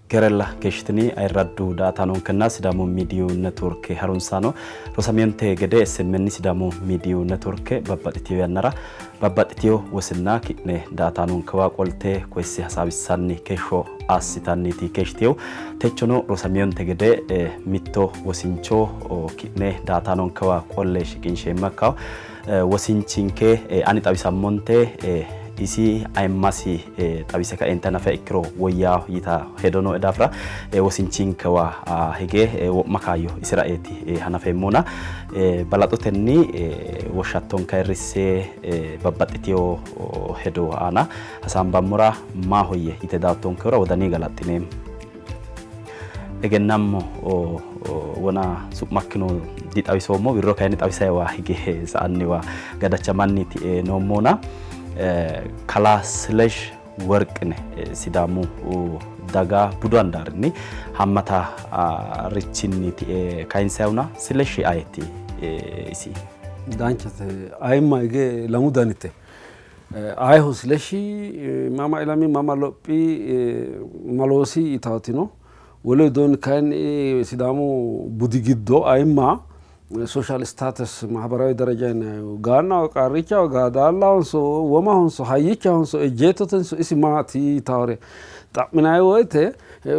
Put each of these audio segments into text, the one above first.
Kerella keeshshitini ayirraddu daa''ataanonkenna Sidaamu Miidiyu Networke harunsaano, rosamionte gede SMN Sidaamu Miidiyu Networke babbaxxitino yannara babbaxxitino wosinna ki'ne daa''ataanonkewa qolte koyisse hasaawissanni keeshsho assitanniiti keeshshitino. Techono rosamionte gede mitto wosincho ki'ne daa''ataanonkewa qolle shiqinsheemmo ikkawo. Wosinchinke ani xawisammonte isi ayimmasi xawise kaeente hanafiha ikkiro woyyaho yita hedo nooe daafira wosinchinkewa hige wo'ma kaayyo isira eeti hanafeemmona balaxotenni woshshattonke ayirrisse babbaxxitino hedo aana hasaambammora maahoyye yite daattonkehura wodanii galaxxineemmo. Egennammo wona su'makkino dixawisoommo, wirro kayinni xawisayiwa hige sa'anniwa gadachamanniiti noommona kalaa Silesh Worqine Sidaamu daga budu handaarinni haammata richinniiti kayinsayihuna Sileshi ayeti isi? Danchate. Ayimma hige lamu danite. Ayeho Sileshi mama ilami mama lophi maloosi yitaati no. Wole widoonni kayinni Sidaamu budi giddo ayimma social status mahabarawi daraja yinannihu gaannaho, qaarrichaho, gaadaallahonso, womahonso, hayyichahonso, ejjeettotenso isi maati yitaore xa'minanni woyte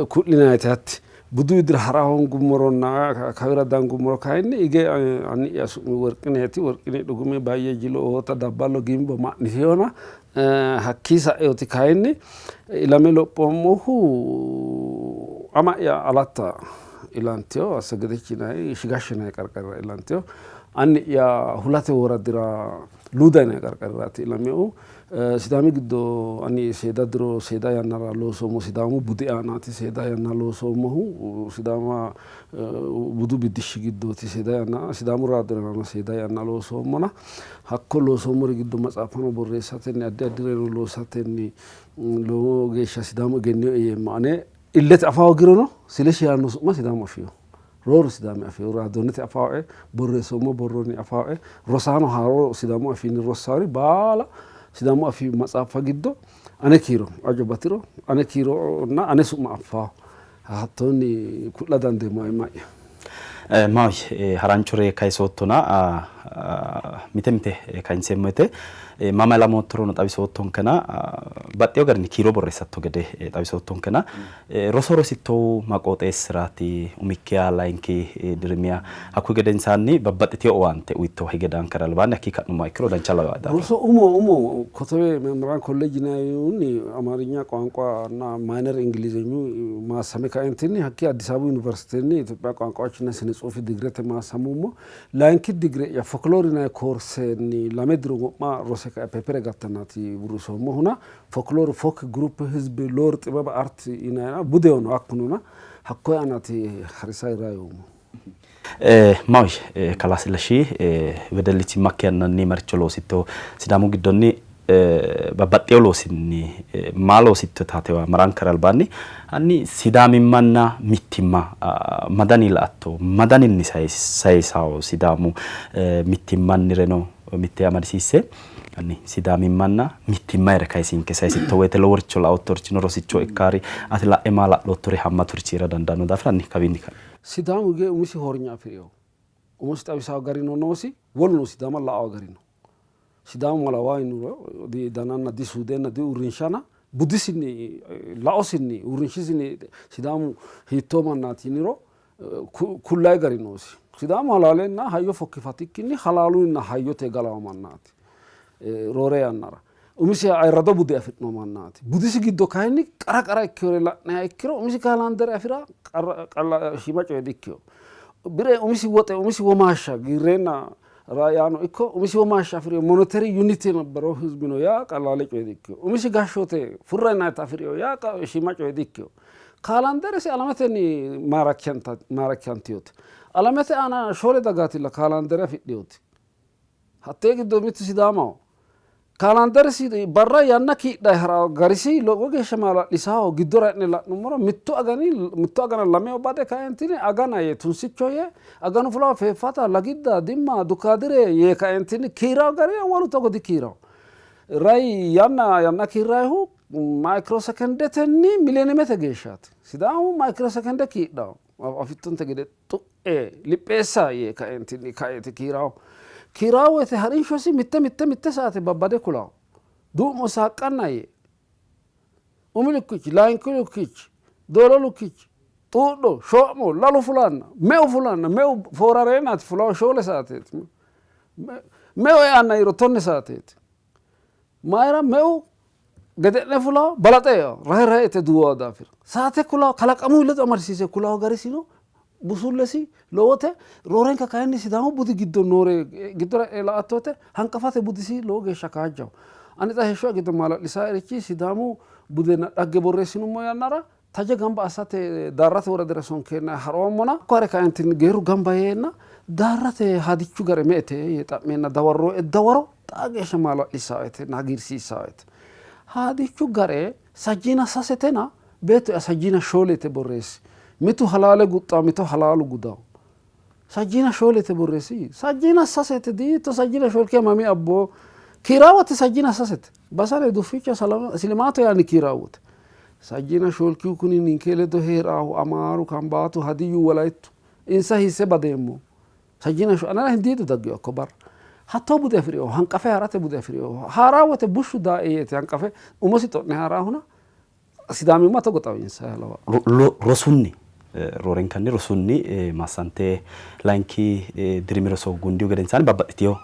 ku'linannite hatti. Budu widira ha'ra hoongummoronna kawira dangummoro kayinni hige anni'ya su'mi Worqineeti. Worqine Dhugume Bayye Jilo Oota Dabballo Gimbo Ma'nisiyona hakkii sa'eoti kayinni ilame lophoommohu ama'ya Alatta ilantino Assegedech yinanni Shigashshe yinanni qarqarira ilantino. Anni'ya Hulate woradira Luuda yinanni qarqariraati ilaminohu. Sidaami giddo ani seeda diro seeda yannara loosoommo Sidaamu budi aanaati seeda yanna loosoommohu Sidaama budu biddishshi giddooti seeda yanna Sidaamu raadionano seeda yanna loosoommona hakko loosoommori giddo matsaaffano borreessatenni addi addireno loosatenni lowo geeshsha Sidaamu egenninoe yeemmo. Ane illete afa hoogirono Sileshi yaanno su'ma Sidaamu afino. Rooru Sidaami Afii raadoonete afaae, borreessoommo borronni afaae, rosaano haaro Sidaamu Afiinni rossaari baala Sidaamu Afii matsaaffa giddo ane kiiro ajo batiro ane kiironna ane su'ma affaa. Hattoonni ku'la dandeemmo ayimma'ya. Maahoyye haranchore kayisoottona mite mite kayinseemmo woyte mama ilamoottorono xawisoottonkena baxxeewo garinni kiiro borreessatto gede xawisoottonkena Roso rosittohu ma qooxeessiraati? Umikkiha, layinki dirimiha, hakkuyi gedensaanni babbaxxitino owaante uyittowa hige daankera albaanni hakkii ka'nummoha ikkiro dancha lawae daafira. Roso umo umo Kotobe Memmiraan Kolleej yinannihunni Amaarinya Qaanqua na Minor Ingilizenyu maassame kaentinni hakkii Addis Ababu Yuniversitenni Itophiya Qaanquwachinna Sine Tsuufi digrete maassamummo. Layinki digre'ya Folklore yinanni koorsenni lame diro wo'ma rose kae pepere gattannaati burrisoommohuna Folklore folk group hizb lore xibeb art yinayna budehono hakkunona hakkoye aanaati harisayi rayoommo. Maahoyye kalaa Sileshi wedellichimmakki yannanni maricho loositto? Sidaamu giddonni babbaxxeewo loosinni maa loositto yitaatewa marankera albaanni hanni Sidaamimmanna mittimma ma dani la''atto? Ma daninni sayisawo Sidaamu mittimmannireno mitte amadisiisse Hanni Sidaamimmanna mittimmayire kayisinke. Sayisitto woyite loworicho laoottorichino rosicho ikkaari ati la'e maa la'loottori haammaturichi hee'ra dandaanno daafira hanni kawiinni kai. Sidaamu hige umisi hornya afi'rino. Umosi xawisawo garino noosi, woluno Sidaama la''awo gari no. Sidaamu malawa yiniro di dananna di suudenna di uurrinshana budisinni, laosinni, uurrinshisinni Sidaamu hiittoo mannaati yiniro kullayi gari noosi. Sidaamu halaalenna hayyo fokkifatikkinni halaalunna hayyote galawo mannaati. Roore yannara umisi ayirrado bude afi'no mannaati. Budisi giddo kayinni qara qara ikkinore la'niha ikkiro umisi kaalaandere afi'ra qarra shiima coye dikkino. Bire umisi woxe umisi womaashsha giirreenna yaano ikko umisi womaashsha afi'rino monetary unit ነበረው ህዝብ ነው ያ ቀላል coye dikkino. Umisi gashshoote furra yinannita afi'rino yaa shiima coye dikkino. Kaalanderesi alametenni maarakkantinoti. Alamete aana shoole dagaatilla kaalandere afidhinoti. Hattee giddo mittu Sidaamaho. Kaalanderesi barra yanna kiidhayi ha'rawo garisi lowo geeshsha maala'lisaho. Giddora e'ne la'nummoro mittu agani mitto agana lameho bade kaeentinni agana yee tunsicho yee aganu fulawo feeffata lagidda dimma dukaadire yee kaeentinni kiirawo gari wolu togo dikiirawo. Rayi yanna yanna kiirrayihu Mayikirosekendetenni mileenemete geeshshaati. Sidaamu mayikirosekende kiidhawo afittonte gede xu'e lipheessa yee kaeentinni kaeeti kiirawo. Kiirawo woyte ha'rinshosi mitte mitte mitte saate babbade kulawo. Duu'mo saaqqanna yee umi lukkichi, layinki lukkichi, doolo lukkichi, xuudho, shoo'mo, lalu fulanna, meu fulanna, meu foorareennaati fulawo 4 saateeti. Meu eanna yiiro 10 saateeti. Mayira meu gede'ne fulawo balaxe eao rahe rahe ite duuwawo daafira. Saate kulawo kalaqamu ledo amadisiise kulawo garisino busullesi lowote. Roorenka kayinni Sidaamu budi giddo noore giddora e'e la''atto wote hanqafate budisi lowo geeshsha kaajjaho. Ani xa heeshsho'ya giddo maala'lisaerichi Sidaamu budenna dhagge borreessinummo yannara taje gamba assate Daarrate woradira sonkeenna ha'roommona hakko hare kaentinni geerru gamba yeenna Daarrate hadichu gare me''ete yee xa'meenna dawarroe dawaro xaa geeshsha maala'lissaoetenna hagiirsiissaoete. Hadichu gare sajjiina sasetena beetto'ya sajjiina shoolete borreessi. Mitu halaale guxxawo, mito halaalu gudawo. Sajjiina shoolete borreessi. Sajjiina sasete diitto sajjiina shoolkiya mami abbo. Kiiraawote sajjiina sasete. Basale dufficho silimaato yaanni kiiraawote. Sajjiina shoolkiyu kuni ninke ledo hee'raahu Amaaru, Kambaatu, Hadiyyu, Wolayittu. Insa hiisse badeemmo? Sajjiina anera hindiido daggino hakko barra. Hattoo bude afi'rinoho, hanqafe ha'rate bude afi'rinoho. Haa'raa wote bushshu daae yeeti hanqafe umosi xo'ne haa'raahuna Sidaamimma togo xawinsanniha lawanno. Rosunni roorenkanni rosunni maassante layinki dirimi roso gundihu gedensaanni babbaxxitino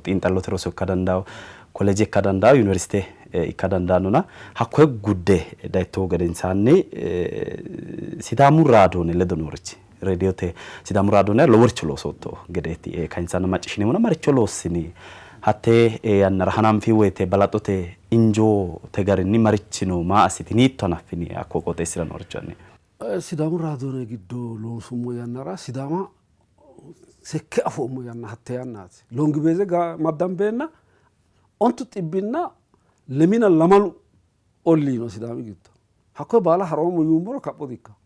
xiinxallote roso ikka dandaanno, kolleeje ikka dandaanno, yuniversite ikka dandaannona hakkoye gudde dayittohu gedensaanni Sidaamu raadoone ledo noorichi reediyote Sidaamu raadoonera loworicho loosootto gedeeti kayinsanna macciishshineemmona maricho loossini? Hatte yannara hananfi woyte balaxote injoote garinni marichi no? Maa assitini? Hiitto hanaffini? Hakko qooxeessira nooricho hanni. Sidaamu raadoone giddo loonsummo yannara Sidaama sekke afoommo yanna hatte yannaati. Longibeeze maddambeenna ontu xibbinna lemina lamalu ollii no Sidaami giddo. Hakkoye baala haroommo yuummoro kapho dikkanno.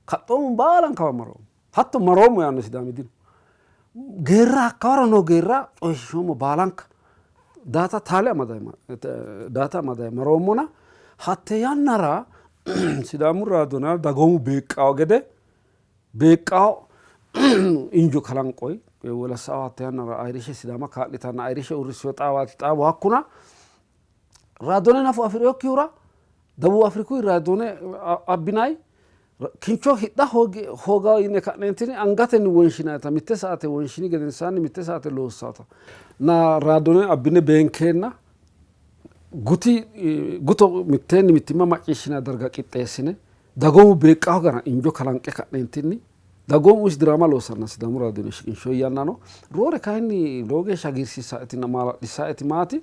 Kaxxoommo baalankawa maroommo. Hatto maroommo yaanno Sidaami dino. Geerra hakkawaro noo geerra coyishiishoommo baalanka. Daata taale amadaye daata amadaye maroommona hatte yannara Sidaamu raadona dagoomu beeqqawo gede beeqqawo injo kalanqoyi. Wolassaho hatte yannara Ayirishe Sidaama kaa'litanna Ayirishe uurrissino xaawaati xaawu hakkuna Raadoone nafu afi'rinokkihura ደቡብ Afriku raadoone abbinayi kincho hidha hooga yine ka'neentinni angatenni wonshinayita mitte saate wonshini gedensaanni mitte saate loossata na raadoone abbine beenkeenna guti guto mitteenni mittimma macciishshinanni darga qixxeessine dagoomu beeqqaho gara injo kalanqe ka'neentinni dagoomu umisi diraama loosanna Sidaamu raadoone shiqinshoyi yanna no. Roore kayinni lowo geeshsha hagiirsiissaetinna maala'lissaeti maati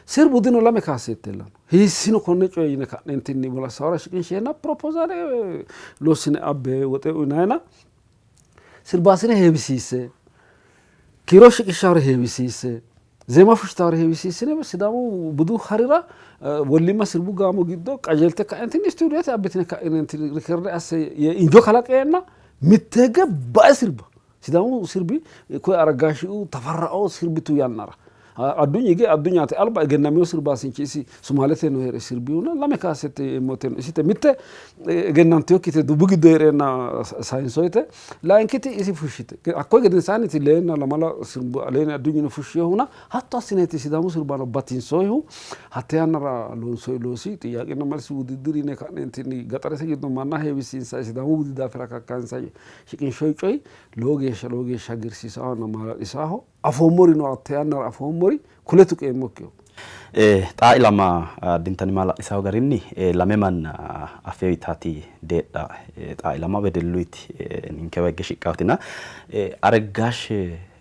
sirbu dino lame kaaseettella no. Hiissino konne coye yine ka'neentinni Wolassawara shiqinsheenna piropozaale loossine abbe woxe uyinayina sirbaasine heewisiisse kiiro shiqishshawore heewisiisse zeema fushshitawore heewisiissine Sidaamu budu harira wollimma sirbu gaamo giddo qajeelte ka'entinni istuudiyote abbitine ka'inentinni rikerde asse yee injo kalaqeenna mitteege bae sirba Sidaamu sirbi koye Araggaashiu Tafarrao sirbitu yannara Addunyi hige Addunyate alba egennamino sirbaasinchi isi Sumaalete no hee're sirbihuna lame kaasette yeemmote no isite mitte egennantinokkite dubbu giddo hee'reenna sayinsoyite layinkiti isi fushshite hakkoye gedensaanniti leenna lamala sirbu aleenni Addunyino fushshinohuna hatto assineeti Sidaamu sirbano batinsoyihu hatte yannara loonsoyi loosi xiyaaqenna malsi wudiddiri yine ka'neentinni gaxarete giddo manna heewisiinsayi Sidaamu budi daafira kakkayinsay shiqinshoyi coyi lowo geeshsha lowo geeshsha hagiirsiisaahonna maala'lisaaho. Afoommorino hatte yannara afoommori kule tuqeemmokkiho. Xaa ilama addintanni maala'lisaho garinni lame manna affe yitaati deedha xaa ilama wedelluyti ninkewa higge shiqqaatina Areggaash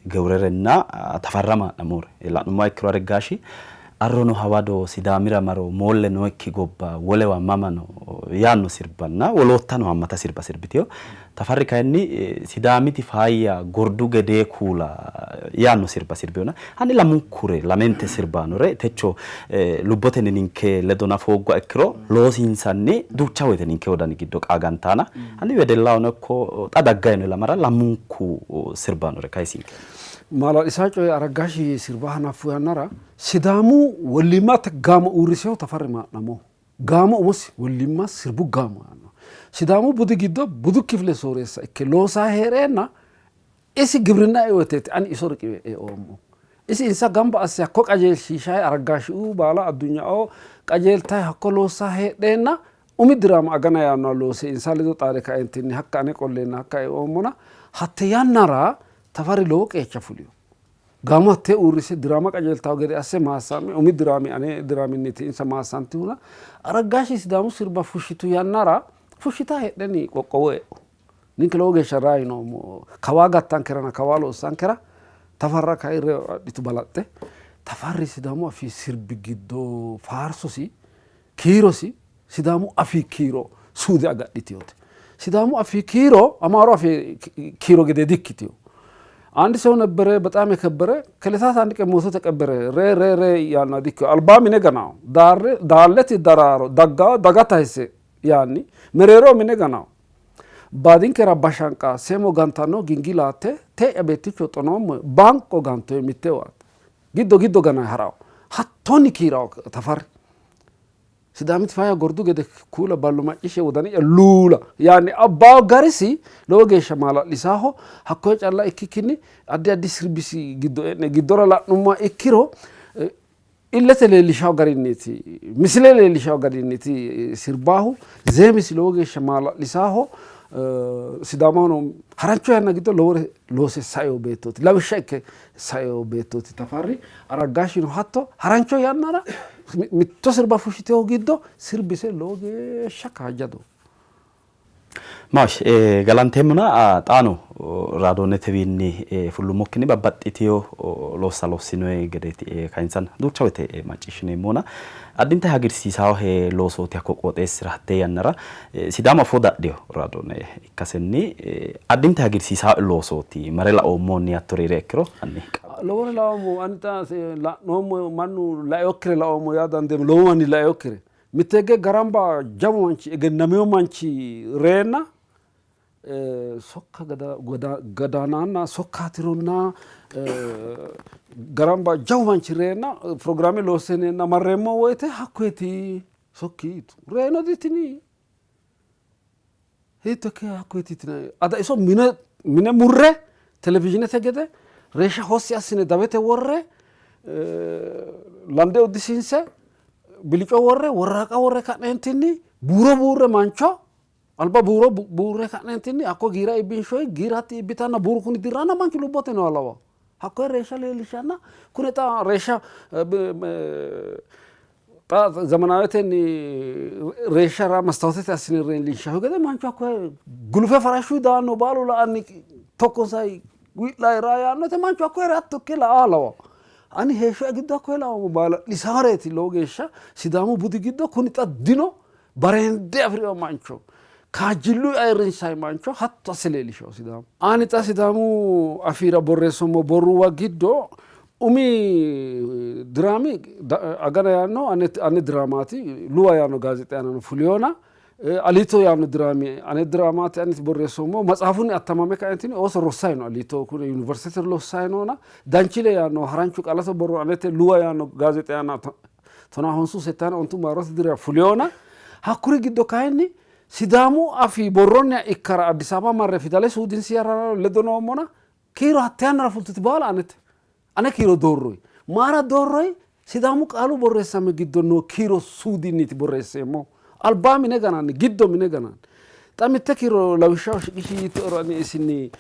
Gewurerenna Tafarra Maa'namoore la'nummoha ikkiro Areggaashi Arrono hawado Sidaamira maro moolle nookki gobba wolewa mama no yaanno sirbanna woloottano haammata sirba sirbitino. Tafarri kayinni Sidaamiti faayya gordu gedee kuula yaanno sirba sirbinona hanni lamunkure lamente sirbaanore techo lubbotenni ninke ledo nafa hoogguha ikkiro loosinsanni duucha woyte ninke wodani giddo qaagantaana hanni wedellahono ikko xa dagganni no ilamara lamunku sirbaanore kayisinke. Maala'lisaa coyi Araggashi sirba hanaffu yannara Sidaamu wollimmate gaamo uurrisehu Tafarri Maa'namoho. Gaamo umosi Wollimma sirbu gaamo yaanno. Sidaamu budi giddo budu kifile sooreessa ikke loosaa hee'reenna isi gibrinna ei woyteeti ani iso riqiwe eoommo. Isi insa gamba asse hakko qajeelshiishayi Araggaashiuu baala addunyaoo qajeeltayi hakko loossaa heedheenna umi diraama agana yaannoha loose insa ledo xaade kaeentinni hakka ane qolleenna hakka eoommona hatte yannara Tafari lowo qeecha fulino. Gaamo hattee uurrise diraama qajeeltawo gede asse maassame umi diraami ane diraaminniiti insa maassantihuna Araggaashi Sidaamu sirba fushshitu yannara fushshita heedhenni qoqqowo e'u. Ninke lowo geeshsha raa yinoommo. Kawaa gattankerana kawaa loossankera Tafarra kayi reyo adhitu balaxxe. Tafarri Sidaamu afii sirbi giddo faarsosi kiirosi Sidaamu afii kiiro suude agadhitinote. Sidaamu afii kiiro Amaaru afii kiiro gede dikkitino. አንድ ሰው ነበረ በጣም የከበረ ከዕለታት አንድ ቀን ሞቶ ተቀበረ። ሬ ሬ ሬ ያና ዲክ አልባ ሚነ ገናው ዳለት ደራሮ daga daga tayse yaanni mereero mine ganaw baadinkera bashanqa seemo gantanno gingilaate te'ya beetticho xonoommo banqo gantoye mittewaate giddo giddo ganay haraw hattonni kiiraw Tafarri Sidaamiti faayya gordu gede kuula ballo macciishshe wodani'ya luula yaanni abbaa garisi lowo geeshsha maala'lisaaho. Hakkoye calla ikkikkinni addi addi sirbisi giddo e'ne giddora la'nummoha ikkiro illete leellishawo garinniiti misile leellishawo garinniiti sirbaahu zeemisi lowo geeshsha maala'lisaaho. Sidaamahono harancho yanna giddo lowore loose saino beettooti, lawishsha ikke saino beettooti Tafarri Araggaashino hatto harancho yannara mitto sirba fushshiteho giddo sirbise lowo geeshsha kaajjadoho. Maash galanteemmona xaano raadoonetewiinni fullummokkinni babbaxxitino loossa loossinoyi gedeeti kayinsanna duucha woyte macciishshineemmona addinta hagiirsiisawo loosooti hakko qooxeessira hattee yannara Sidaamu afoo dadhino raadoone ikkasenni addinta hagiirsiisawo loosooti mare laoommoonni hattori ikkiro hanni. Lowore laoommo ani xa la'noommo mannu laeokkire laoommo yaa dandeemmo lowo manni laeokkire mitteegge Garamba jawu manchi egennamino manchi reenna sokka gadaananna sokkaatironna Garamba jawu manchi reenna pirogiraame loosseneenna marreemmo woyte hakkoyeti sokki yitu reeno ditini hiitto ikke hakkoyeti yitinanni ada iso mine mine murre televizhiinete gede reeshsha hossi assine dawete worre lande uddisiinse bilico worre worraaqa worre ka'neentinni buuro buurre mancho alba buuro buurre ka'neentinni hakko giira iibbinshoyi giira hatti iibbitanna buuru kuni dirranna manchu lubbote nooha lawawo. Hakkoye reeshsha leellishanna kune xa reeshsha xa zemenawetenni reeshsha mastawotete assine leellinshahu gede manchu hakkoye gulufe farashshuyi daanno baalu la''anni tokkonsayi wi'layi raa yaannote manchu hakkoye hatto ikke la''aa lawawo. Ani heeshsho'ya giddo hakkoye laoommo maala'lisaareeti lowo geeshsha Sidaamu budi giddo kuni xa dino bareende afi'rino mancho kaajjillu ayirrinsanni mancho hatto asse leellishawo Sidaamu. Ani xa Sidaamu afiira borreessommo borruwa giddo umi diraami agana yaanno ane diraamaati Luwa yaanno gaazeexi aanano fuliyona Aliito yaanno diraami ane diraamaati ani borreessoommo matsaafunni attamame kaentinni ooso rossayi no Aliito kune yuniversitete lossayi noona Danchile yaanno haranchu qaalate borro anete Luwa yaanno gaazeexi aana tonaa honsu settaana ontu maarote dirira fuliyona hakkuri giddo kayinni Sidaamu afii borronniha ikkara Addis Ababa marre fidale suudinsi yannara ledo noommona kiiro hatte yannara fultuti baala anete. Ane kiiro doorroyi. Maara doorroyi? Sidaamu qaalu borreessamme giddo noo kiiro suudinniiti borreesseemmohu. Albaa mine gananni, giddo mine gananni. Xa mitte kiiro lawishshaho shiqishi yiittoero ani isinni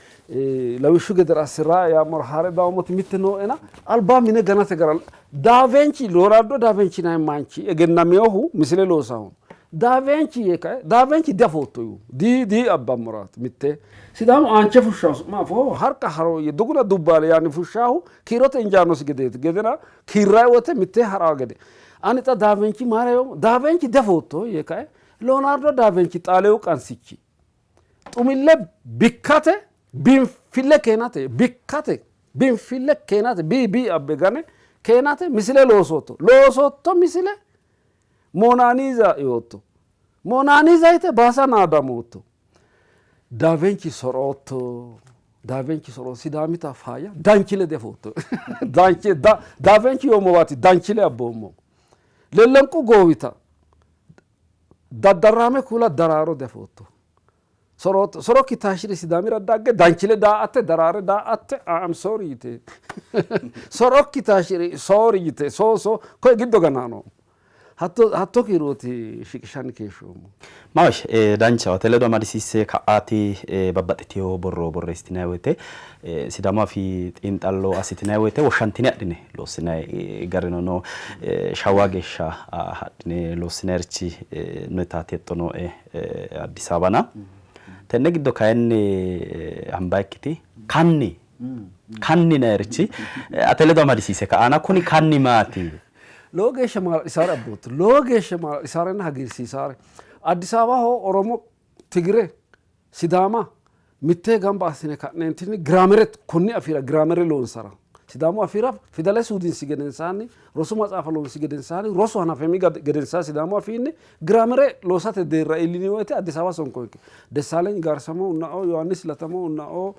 lawishshu gedera asse raa yaammora haa're dawoommoti mitte nooena albaa mine ganate gara Daavenchi, Leonardo Daavenchi yinanni manchi egennaminohu misile loosannohu Daavenchi yee kae Daavenchi diafootto yuu. Dii dii abbammoraati mitte. Sidaamu aanche fushshahu su'ma afoo harqa harooyye duguna dubbaale yaanni fushshahu kiirote injaannosi gedeeti. Gedena kiirrayi wote mitte ha'raa gede. Ani xa Daavenchi mayira yoommo? Daavenchi diafootto yee kae Leonardo Daavenchi Xaaleyu qansichi xumille bikkate biinfille keenate bikkate biinfille keenate bii bii abbe gane keenate misile loosootto. Loosootto misile Moonaaniiza yootto. Moonaaniiza yite baasa naadamootto. Daavenchi so'rootto. Daavenchi so'rootto. Sidaamita faayya danchile diafootto. Danchi da, Daavenchi yoommowaati danchile abboommo. Lellenqu goowita. Daddarraame kuula daraaro diafootto. Sorootto sorokki taashshire Sidaamira dagge danchile daa''atte daraare daa''atte I am sorry yite sorokki taashshire sorry yite so so koye giddo ganaano hatto hatto kiirooti shiqishanni keeshshoommo. Maash danchaho ate ledo amadisiisse ka'aati babbaxxitino borro borreessitinanni woyte Sidaamu afii xiinxallo assitinanni woyte woshshantine adhine loossinanni garino no, Shawwa geeshsha hadhine loossinannirichi no yitaati hexxo nooe Addis Ababana. Tenne giddo kayinni hambayikkiti kanni kanni yinannirichi ate ledo amadisiise ka'ana kuni kanni maati? Lowo geeshsha maala'lisaare abbootto. Lowo geeshsha maala'lisaarenna hagiirsiisaare. Addis Ababaho Oromo, Tigire, Sidaama mittee gamba assine ka'neentinni giraamere konni afiira giraamere loonsara Sidaamu afiira fidale suudinsi gedensaanni rosu maxaafa loonsi gedensaanni rosu hanafami gedensaanni Sidaamu afiinni giraamere loosate deerra iillini woyte Addis Ababa sonkoonke. Dessaaleny Gaarsamo unnao, Yohaannis Latamo unnao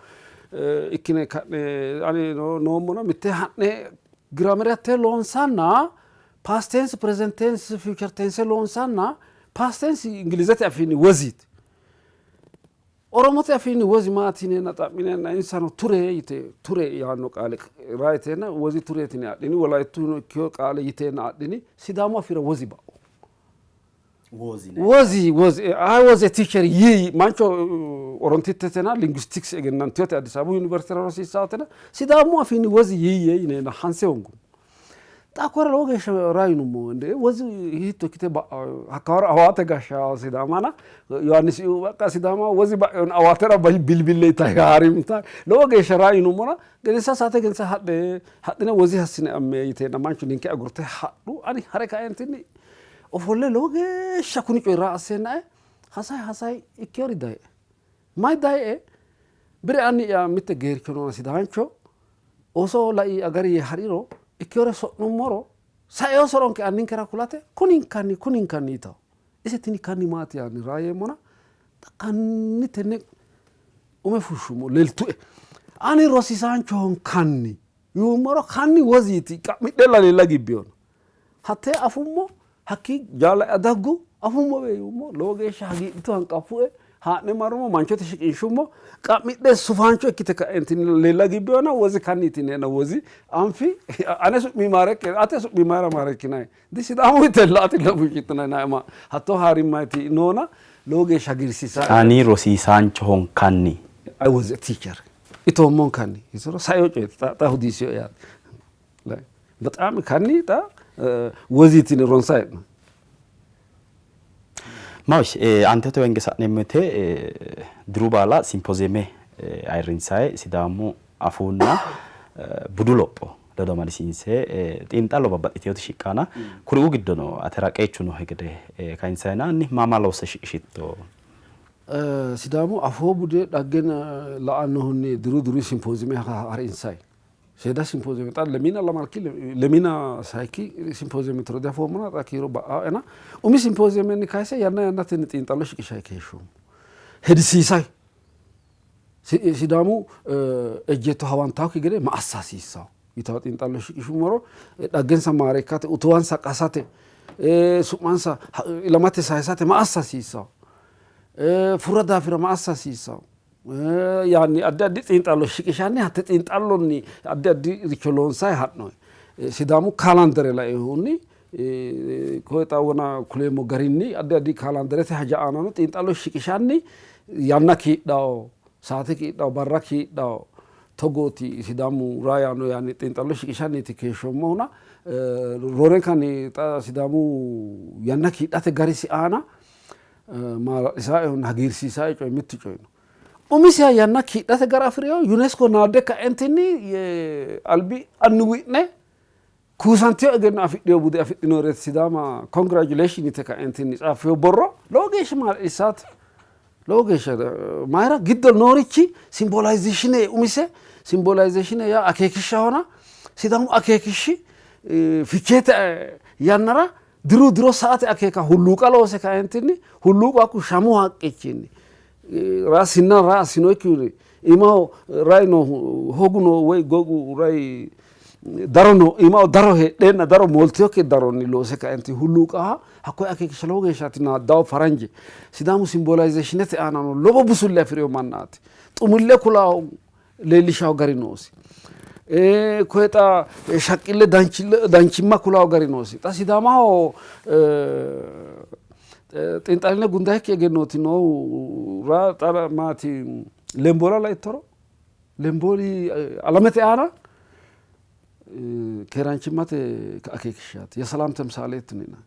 ikkine ka'ne ani noommona mitte ha'ne giraamere hattee loonsanna past tense, present tense, future tense loonsanna past tense Ingilizete afiinni was it Oromote afiinni wozi maati yineenna xa'mineenna insano ture yite ture yaanno qaale raayiteenna wozi tureeti yine adhini. Wolayittuno ikkiyo qaale yiteenna adhini. Sidaamu afiira wozi ba'u. Wozi wozi I was a teacher yii mancho orontittetena linguistics egennantinote Addis Ababu Yuniversitera rosiissaatena Sidaamu afiinni wozi yiiyye yineenna hanse hongummo. Xa kore lowo geeshsha rayinummo እንዴ ወዚ hiitto ikkite hakkawaro awaate gashsha sidaamana Yohaannisi በቃ ሲዳማ ወዚ ba'yon awaatera bilbille ita haarimta lowo geeshsha rayinummona gedensa saate gedensa hadhe hadhine wozi hassine amme yiteenna manchu ninke agurte hadhu ani hare kaentinni ofolle lowo geeshsha kuni coyi raa asseennae hasayi hasayi ikkeyori daye mayi daye bire anni'ya mitte geercho noona sidaancho Ooso lai agari yee ha'riro, ikkewore so'nummoro, saewo so'ronke anninkera kulate kuninkanni kuninkanni yitanno. Ise tini kanni maati yaanni raa yeemmona, xa kanni tenne ume fushshummo leeltue. Ani rosiisaanchohonkanni yuummoro kanni woziiti qa'midhella leella gibbiyona. Hattee afummo hakkii jaalla'ya daggu afummowe yuummo lowo geeshsha hagiidhitu hanqaffue haa'ne marrummo manchote shiqinshummo qa'midhe sufaancho ikkite ka'entinni leella gibbiyona wozi kanniiti yineena wozi anfi ane su'mi maarekke ate su'mi mayira maarekkinayi di sidaamu itella atilla fushshitinayi ma hattoo haarimmayti noona lowo geeshsha hagiirsiisa Ani rosiisaanchohonkanni. I was a teacher itoommonkanni isoro saeo coyeeti xa xa hudiisiyo yaate በጣም kanni xa woziitini ronsa hee'no. Maawish aantete wenge sa'neemmo woyte diru baala simpooziyeme ayirrinsayi Sidaamu afuunna budu lopho ledo amadisiinse xiinxallo babbaxxitinoti shiqqana kuriuu giddono atera qeechu noohe gede kayinsayina hanni maa maa loosse shiqishitto? Sidaamu afoo bude dhagge la''annohunni diru diru simpooziyeme harinsayi. Seeda simpooziyeme xa lemina lamalki lemina sayikki simpooziyeme tiro diafoommona xa kiiro ba'aena umi simpooziyamenni kayise yanna yannatenni xiinxallo shiqishayi keeshshoommo. Hedisiisay Sidaamu ejjeetto hawantaakki gede ma assa hasiissawo yitawo xiinxallo shiqishummoro dhaggensa maareekkate utuwansa qasate su'mansa ilamate sayisate ma assa hasiissawo furra daafira ma assa hasiissawo yaanni addi addi xiinxallo shiqishanni hatte xiinxallonni addi addi richo loonsayi ha'noyi. Sidaamu kaalandere lainohunni koye xa wona kuleemmo garinni addi addi kaalanderete haja aanano xiinxallo shiqishanni yanna kiidhawo, saate kiidhawo, barra kiidhawo togooti Sidaamu raa yaanno yaanni xiinxallo shiqishanniiti keeshshoommohuna roorenkanni xa Sidaamu yanna kiidhate garisi aana maala'lisaehunna hagiirsiisae coyi mittu coyi no. Umisiha yanna kiidhate gara afi'rino UNESCO naadde ka'entinni albi annuwi'ne kuusantino egenno afidhino bude afidhinoreeti Sidaama congratulation yite ka'entinni tsaaffino borro lowo geeshsha maala'lissaate. Lowo geeshsha mayira giddo noorichi symbolization umise symbolization yaa akeekishshahona Sidaamu akeekishshi ficheete yannara Diru diro saate akeeka hulluuqa loose kaentinni hulluuqu hakku shamu haqqichinni raa sinna raa assinoikki iimaho rai noohu hogu noo woy gogu rai Daro no iimaho daro heedheenna daro mooltinokki daronni loose kaenti hulluuqaha hakkoye akeekishsha lowo geeshshaati naaddawo faranje. Sidaamu symbolizationnete aanano lowo busulle afi'rino mannaati. Xumille kulawo leellishawo gari noosi. Koye xa shaqqille danchimma kulawo gari noosi. Xa Sidaamaho xiinxalline gundayikki egennooti noohura xa maati Lemboola laittoro Lembooli alamete aana keeraanchimmate akeekishshaati. Yeselam temsaaleeti nina.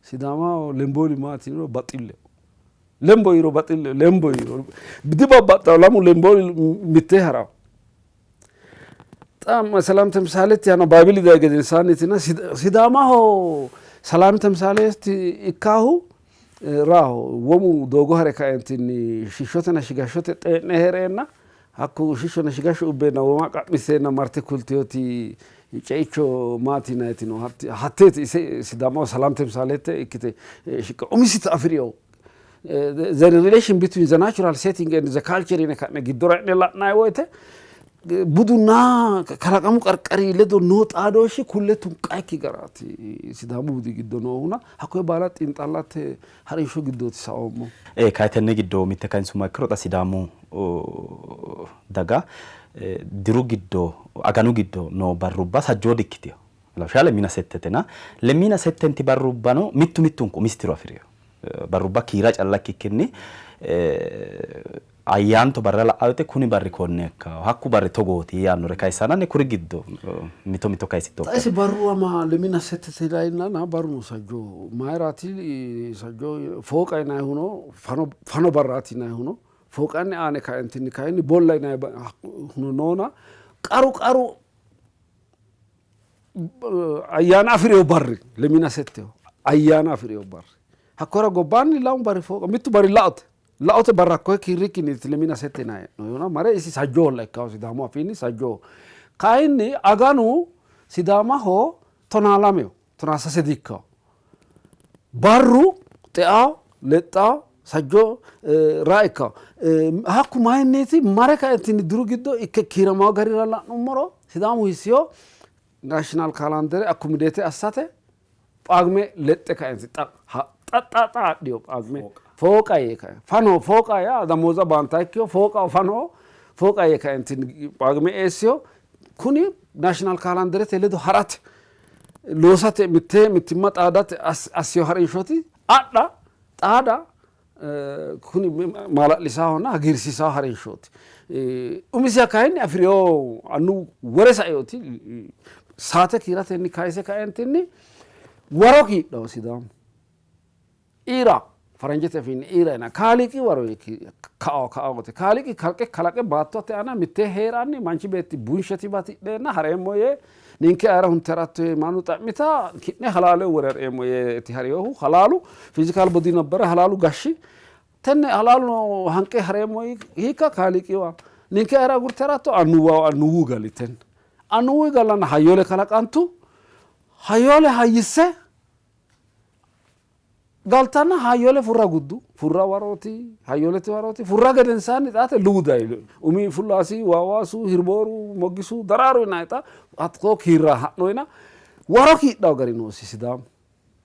Sidaamaho lembooli maati yiniro baxilleho. Lembo yiro baxilleho, lembo yiro dibabbaxxawo lamu lembooli mittee harawo. Xa ሰላም ተምሳሌት ያነው ባይብል dayi gedensaannitina Sidaamaho ሰላም ተምሳሌት ikkaahu raho womu doogo hare kaentinni shishshotena shigashshote xee'ne hee'reenna hakku shishshona shigashsho ubbeenna woma qa'miseenna marte kulteyoti ceicho maati yinanniti no. Hatteeti ise Sidaamaho ሰላም ተምሳሌት ikkite shiqqe umisita afi'rino. The relation between the natural setting and the culture yine ka'ne giddora e'ne la'nanni woyte budunna kalaqamu qarqari ledo noo xaadooshshi kulle tunqaikki garaati Sidaamu budi giddo noohuna hakkoye baala xiinxallate harinsho giddooti saoommo. Kayi tenne giddo mitte kayinsummo ikkiro xa Sidaamu daga diru giddo aganu giddo noo barrubba sajjoo dikkitino. Lawishshaho lemina settetena lemina settenti barrubbano mittu mittunku umisi tiro afi'rino. Barrubba kiira calla ikkikkinni ayyaanto barra la'aa woyte kuni barri konne ikkawo hakku barri togooti yaannore kayissananni kuri giddo mito mito kayisitto. Xa isi barru ama lemina settete yinanna barru no sajjoo mayiraati sajjoo fooqa yinannihuno fano barraati yinannihuno fooqanni aane kaentinni kayinni bolla yinannihuno noona qaru qaru ayyaana afi'rino barri lemina setteho ayyaana afi'rino barri hakkora gobbaanni lamu barri fooqa mittu barri laote laote barra hakkoye kiirrikkinniiti lemina sette yinanni hee'noonnihuna mare isi sajjoolla ikkawo Sidaamu afiinni sajjoo kayinni aganu Sidaamaho 12ho 13 diikkawo barru xeawo lexxawo sajjoo raa ikkawo hakku mayinniiti mare kaentinni diru giddo ikke kiiramawo garira la'nummoro Sidaamu hissiyo national calendar accommodate assate Phaagme lexxe kaensi xa xa xa xa adhiyo Phaagme fooqa yee kae fano fooqa yaa damooza baantaikkiyo fooqa fano fooqa yee kaentinni Phaagme eessiyo kuni national calendarete ledo ha'rate loosate mitte mittimma xaadate assiyo ha'rinshooti adha xaada kuni maala'lisaahonna hagiirsiisaho harinshooti. Umisiha kayinni afi'rino annu wore saeoti saate kiiratenni kayise kaentinni waro kiidhawo Sidaamu. Iira faranjete afiinni iira yinanni. Kaaliiqi waro kao kaote. Kaaliiqi kalqe kalaqe baattote aana mittee hee'ranni manchi beetti bunsheti batidheenna hareemmo yee Ninke ayera hunte haratto yee mannu xa'mita ki'ne halaale wore hareemmo yeeti harinohu. Halaalu physical body nabbare halaalu gashshi. Tenne halaalu hanqe hareemmo hiikka Kaaliiqiwa. Ninke ayera agurte haratto annuwa annuwu gali tenne. Annuwu gallanna hayyoole kalaqantu. Hayyoole hayyisse Galtanna hayyole furra guddu. Furra warooti, hayyolete warooti. Furra gedensaanni xaate luwu dayi. Umi fullaasi, waawaasu, hirbooru, moggisu, daraaru yinanni xa hattoo kiirra ha'noyina waro kiidhawo gari noosi Sidaamu.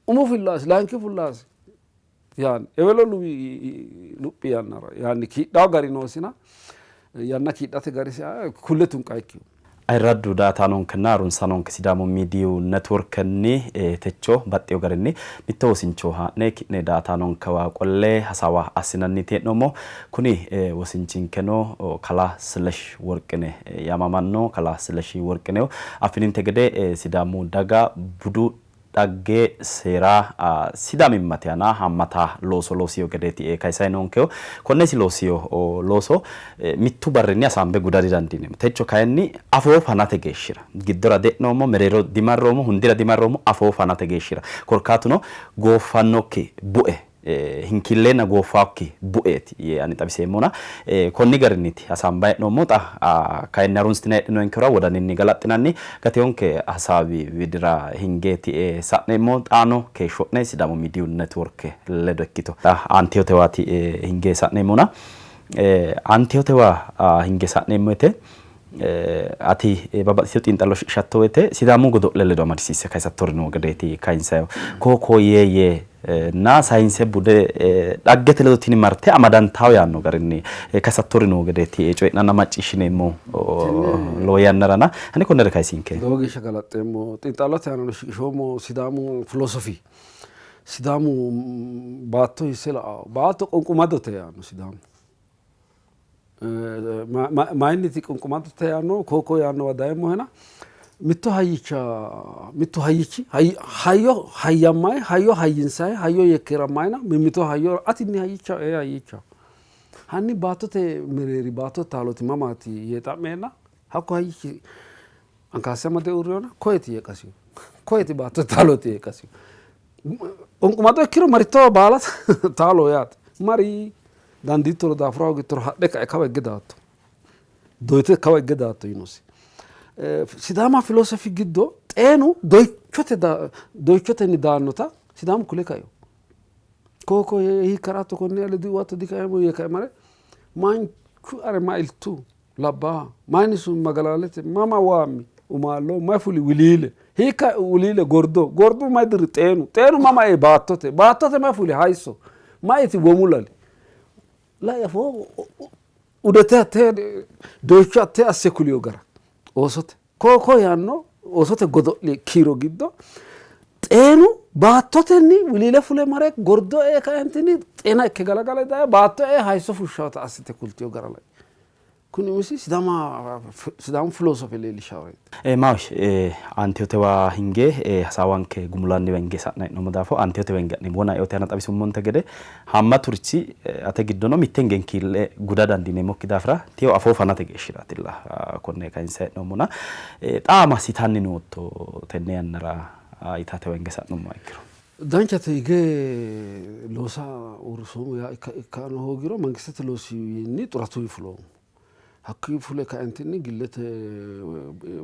Umu fullaasi, layinki fullaasi yaanni ewelo luwi luphi yannara yaanni kiidhawo gari noosina yanna kiidhate garisi kulle tunqaikkihu. Ayirraddu daaataanonkenna harunsaanonke Sidaamu Miidiyu Networkenni techo baxxeewo garinni mitto wosincho haa'ne ki'ne daaataanonkewa qolle hasaawa assinanniiti hee'noommo. Kuni wosinchinkeno kalaa Silesh Worqine yaamamanno. Kalaa Sileshi Worqinehu affininte gede Sidaamu daga budu dhagge, seera, Sidaamimmate aana haammata looso loosino gedeeti kayisanni noonkehu. Konne isi loosino looso mittu barrinni hasaambe guda didandiineemmo. Techo kayinni afoo fanate geeshshira giddora die'noommo, mereero dimarroommo, hundira dimarroommo, afoo fanate geeshshira. Korkaatuno gooffannokki bue hinkiilleenna gooffaakki bueeti yee ani xawiseemmona konni garinniiti hasaambanni hee'noommohu. Xa kayinni harunsitinanni heedhinoyinkehura wodaninni galaxxinanni gateonke hasaawi widira hingeeti sa'neemmohu. Xaano keeshsho'ne Sidaamu Miidiyu Networke ledo ikkito. Xa aanteyotewaati hinge sa'neemmohuna aanteyotewa hinge sa'neemmo woyte Ati babbaxxitino xiinxallo shiqishatto woyte Sidaamu godo'le ledo amadisiisse kayisattori noo gedeeti kayinsayihu. Koo koo yee yee na sayinse bude dhaggete ledo tini marte amadantawo yaanno garinni kayisattori noo gedeeti coyi'nanna macciishshineemmo lowo yannarana hani konnere kayisinke. Lowo geeshsha galaxxeemmo. Xiinxallote aanano shiqishoommo Sidaamu filosofi Sidaamu baatto hiisse la'awo baatto qunqumadote yaanno Sidaamu. Mayinniti qunqumadote yaanno koo koo yaannowa dayemmohena mitto hayyicha mittu hayyichi hayyo hayyammayi hayyo hayyinsayi hayyo yekkeerammayina mimmito hayyo atinni hayyicha ee hayyichaho hanni baattote mereeri baattote taalooti mamaati yee xa'meenna hakku hayyichi ankaasse amade uurriyona koyeti yee qasiyo koyeti baattote taalooti yee qasiyo Qunqumado ikkiro marittowa baala taaloho yaate. Mari dandiittoro daafura hoogittoro hadhe ka'e kawa higge daatto. Doyite kawa higge daatto yiinosi. Sidaama filosofi giddo xeenu doyichote doyichotenni daannota Sidaamu kule kaino. Koo koo yee hiikka ha'ratto konne ale diuwatto dikaeemmo yee kae mare manchu are ma iltu Labbaaha mayinni sumi magalaalete mama waammi umaallo may fuli wiliile hiikka wiliile gordo gordu may diri xeenu xeenu mama ei baattote baattote may fuli hayisso may iti womu lali lai afoo udete hattee doyicho hattee asse kuliyo gara oosote Koo koo yaanno oosote godo'le kiiro giddo xeenu baattotenni wiliile fule mare gordo ee kaentinni xeena ikke galagale daye baatto ee hayisso fushshawota assite kultiyo gara lai. Kuni umisi Sidaama Sidaamu filoosofe leellishaworeeti. Maahoyye aanteyotewa hinge hasaawanke gumulanniwa hinge sa'nanni hee'noommo daafo aanteyotewa hinge ha'neemmo. Wona eote aana xawisummonte gede Haammaturichi ate giddono mitte hinge hinkiille guda dandiineemmokki daafira tiio afoo fanate geeshshiraatilla konne kayinse hee'noommona xa massitanni nootto tenne yannara yitatewa hinge sa'nummoha ikkiro. Danchate hige loosa uurrisoommo yaa ikkano hoogiro mangistete loosiwiinni xuratunni fuloommo. Hakkuyi fule kaentinni gillete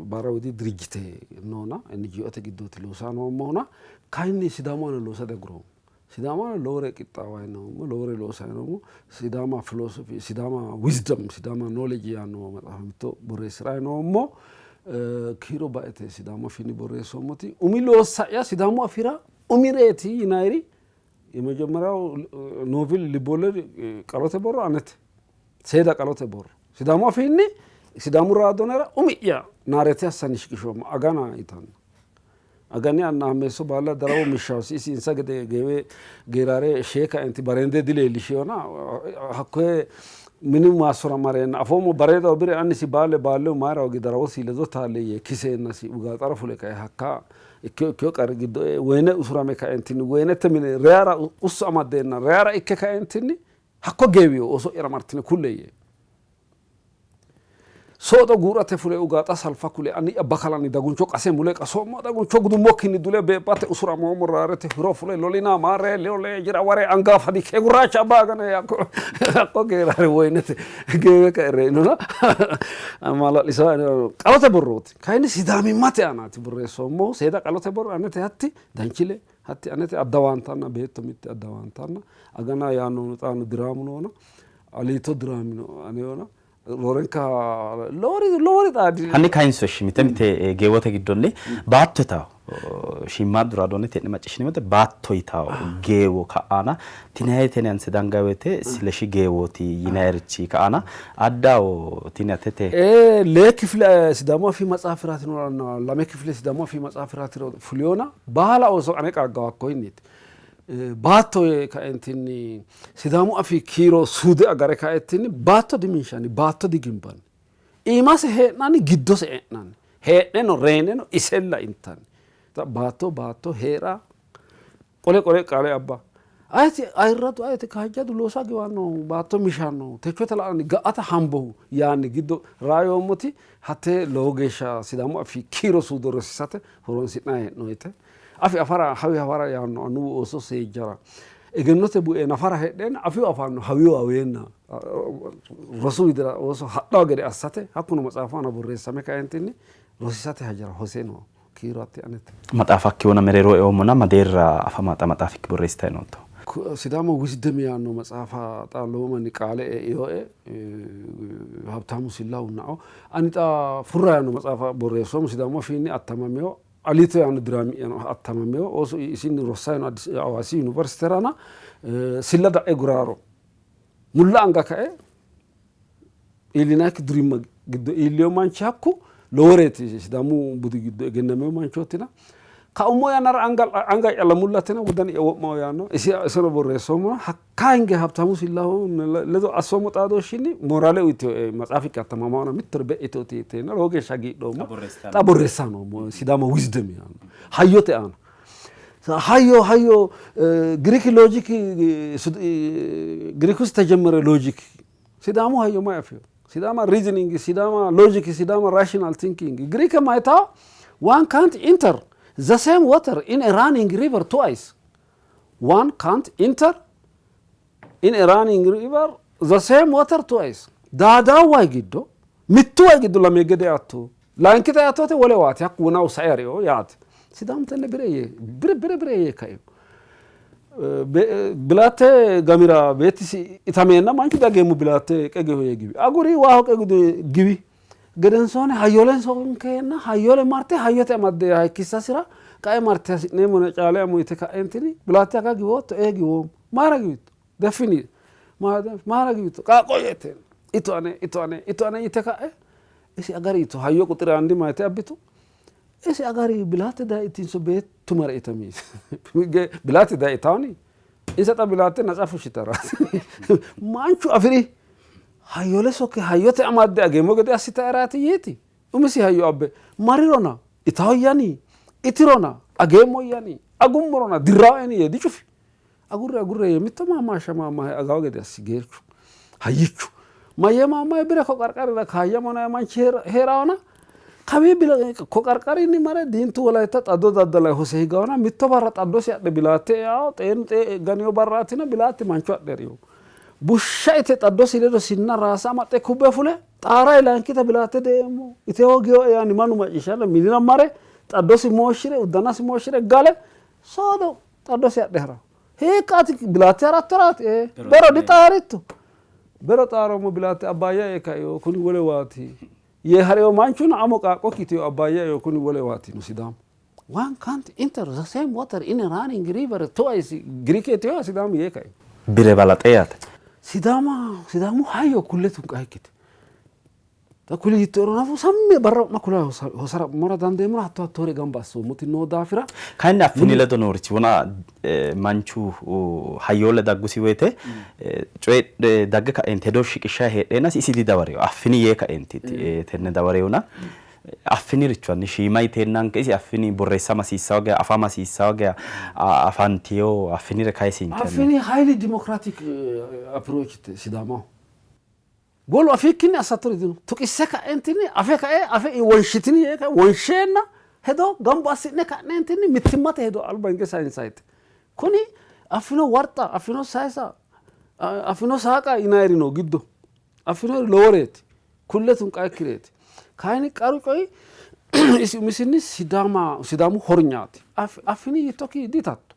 baara widi dirijjite noona NGOte giddooti loosa noommohuna kayinni Sidaamu aana loosa diaguroommo. Sidaama lowore qixxaawayi noommo, lowore loosayi noommo. Sidaama philosophy, Sidaama wisdom, Sidaama knowledge yaanno maxaafa mitto borreessi'rayi noommo. Kiiro baete Sidaamu afiinni borreessoommoti umi loossa'ya Sidaamu afiira umireeti yinayiri የመጀመሪያው ኖቬል ልቦለድ qalote borro anete seeda qalote borro Sidaamu afiinni Sidaamu raadoonera umi'ya naarete assanni shiqishoommo agana yitanno Agani anna hammeesso baala darawo mishshawosi isi insa gede geewe geerare shee kaenti bareende dileellishiyona hakkoye minu maassora mareenna afoommo bareedaho bire annisi baale baallehu mayra hogi darawosi ledo taalle yee kiseennasi ugaaxara fule kae hakka ikkiyo ikkiyo qarri giddo ee woyine usurame kaentinni woyinete mine reyara ussu amaddeenna reyara ikke kaentinni hakko geewiyo ooso'yara martine kulle yee Soodo guurate fule ugaaxa salfa kule anni'ya bakalanni daguncho qase mule qasoommo daguncho gudummokkinni dule beebbate usuramoommo raarete hiro fule lolina maare lole jira ware anga fadi kee gurraacha abbaa agane hakko geerare woyinete geewe kae reyinona maala'lisaa qalote borrooti kayinni sidaamimmate aanaati borreessoommohu seeda qalote borro anete hatti danchile hatti anete addawaantanna beetto mitte addawaantanna agana yaannohuno xaano diraamu noona aliito diraamino aneyona roorenka lowori lowori xaadi Hanni kayinso ishshi mite mite geewote giddonni baatto yitawo shiimmaaddu raadoone te'ne macciishshine baatto yitawo geewo ka'aana tini hayi tene anse danga woyte sileshi geewooti yinayirichi ka'aana addawo tini atete Ee, lee kifile Sidaamu Afii maxaafiraati noranna lame kifile Sidaamu Afii maxaafiraati fuliyona baala ooso ane qaaggawo hakkoyinniiti. Baatto yee kaentinni Sidaamu afii kiiro suude agare kaentinni baatto diminshanni, baatto digimbanni. Iimase hee'nanni, giddose e'nanni. Hee'neno reyneno isella intanni. Baatto baatto hee'ra qole qole qaale abba. Ayeti ayirradu ayeti kaajjadu loosa giwannohu baatto mishannohu techote la'anni ga'ata hambohu yaanni giddo raayoommoti hatte lowo geeshsha Sidaamu afii kiiro suudo rosiisate horonsi'nanni hee'noonnite. Afi afara hawi hawara yaanno annuwu ooso seejjara. Egennote bue nafara heedheenna afihu afanno hawihu haweenna rosu widira ooso hadhawo gede assate hakkuno maxaafu aana borreessame kaentinni rosiisate hajara hose no kiiro hatti anete. Maxaafakki wona mereero eoommona ma deerra afama xa maxaafikki borreessitanni nootto? Sidaamu Wisdem yaanno maxaafa xa lowo manni qaale einoe. Habtaamu Sillahunna ani xa Furra yaanno maxaafa borreessoommo Sidaamu afiinni attamamino Aliito yaanno diraami'yano attamamino ooso isinni rossanni no Hawaasi Yuniversiterana Silla Da'e Guraaro mulla anga kae iillinannikki durimma giddo iillino manchi hakku loworeeti Sidaamu budi giddo egennamino manchootina kaummo yannara anga'ya lammullatina wodani'ya wo'maho yaanno iseno borreessoommo hakka hinge Habtaamu Sillahu ledo assoommo xaadooshshinni mooraale uyitinoe maxaafikki attamamahona mittore be'e yitooti yiteenna lowo geeshsha hagiidhoommo. Xa borreessanni noommo Sidaama Wisdom yaanno hayyote aana. Hayyo hayyo Giriik logic Giriik ውስጥ ተጀመረ logic Sidaamu hayyo mayi afino? Sidaama reasoning, Sidaama logic, Sidaama rational thinking. Giriike mayitawo one can't enter the same water in a running river twice. One can't enter in a running river the same water twice. Daadawu wayi giddo mittu wayi giddo lame gede eatto. Layinkita eatto wote wole waati hakku wonawu sae harino yaate. Sidaamu tenne bire yee bire bire bire yee kaino. Bilaatte gamira beettisi itameenna manchu diageemmo bilaatte qegeho yee giwi. Aguri waaho qe giwi. Gedensoonni hayyole sonkeenna hayyole marte hayyote amadde hayikkissasira qae marte hasi'neemmona caale amo yite ka'eentini bilaatte aga giwootto? Ee giwoommo. Mayira giwitto? Deffini mayira giwitto? Qaaqqo'ya yiteenna ito ane ito ane ito ane yite ka'e isi agari yitu hayyo quxire andi mayite abbitu isi agari bilaatte daye itinso beettu mare itami bilaatte daye itawoni insa xa bilaatte natsa fushshitaraati manchu afi'ri hayyole sokke hayyote amadde ageemmo gede assitaeraati yiiti umisi hayyo abbe marirona itawoyyani itirona ageemmoyyani agummorona dirraoeni yee dicufi Agurre agurre yee mitto maammaashsha maammahe agawo gede assi geerchu hayyichu mayyee maammahe bire ko qarqarira kaayyamo yinanni manchi hee'rawona kawii bile ko qarqarinni mare diintu Wolayitta xaddo daddalayi hose higawona mitto barra xaddosi adhe bilaatte eawo xeenu xee ganiyo barraatina bilaatte mancho adhe hariyo bushsha ite xaddosi ledo sinna raasa amaxxe kubbe fule xaarayi layinkita bilaatte deemmo ite hoogiyoe yaanni mannu macciishshanna minira mare xaddosi mooshshire uddanasi mooshshire gale soodo Xaddosi adhe ha'ra. Hiikka ati bilaatte ha'rattoraati? Ee. Bero dixaaritto? Bero xaaroommo bilaatte abbaayya ee kaio kuni wolewaati yee ha'riyo manchuno amo qaaqqokki yitiyo abbaayya eo kuni wolewaati yino Sidaamu. One can't enter the same water in a running river twice Giriike yitiyo Sidaamu yee kaino. Bire balaxe yaate. Sidaama Sidaamu hayyo kulle tunqa ikkite. Xa kuli yittoero nafu sammi barra wo'ma kula hosara mora dandeemmona hatto hattoore gamba assoommoti noo daafira. Kayinni affini ledo noorichi wona manchu hayyoolle daggusi woyte coyidhe dagge ka'eenti hedo shiqishshayi heedheenasi isi didawarino. Affini yee kaeenti tenne dawarehuna affiniricho hanni shiima yiteennanke isi affini borreessama hasiissawo geya afama hasiissawo geya afantiyo affinire kayisinke. Affini highly democratic approach Sidaamaho. Wolu afiikkinni assattori dino. Tuqisse ka'eentinni afe kae afe wonshitini yee kae wonsheenna hedo gamba assi'ne ka'neentinni mittimmate hedo alba hinge sayinsayite. Kuni affino warxa, affino sayisa, affino saaqa yinayiri no giddo. Affinori loworeeti. Kulle tunqayikkireeti. Kayinni qaru coyi isi umisinni Sidaama Sidaamu hornyaati. Affini yiittokki diitatto.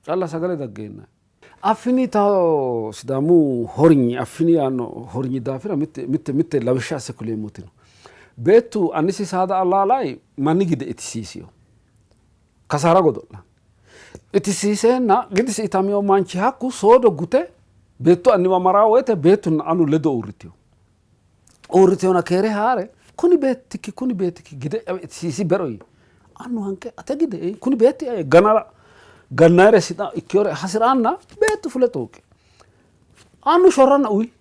Calla sagale daggeenna. Affini ta Sidaamu hornyi Affini yaanno hornyi daafira mitte mitte mitte lawishsha asse kuleemmoti no. Beettu annisi saada allaalayi manni gide itisiisiyo. Kasaara godo'la. Itisiiseenna gidisi itamiyo manchi hakku soodo gute beettu anniwa maraa woyte beettunna annu ledo uurritiyo. Uurritiyona keere haa're kuni beettikki kuni beettikki gide itisiisi bero yii. Annu hanqe ate gide kuni beetti ganara gannayire sidha ikkiyore hasi'ranna beettu fule xooqi. Annu shorranna uwi.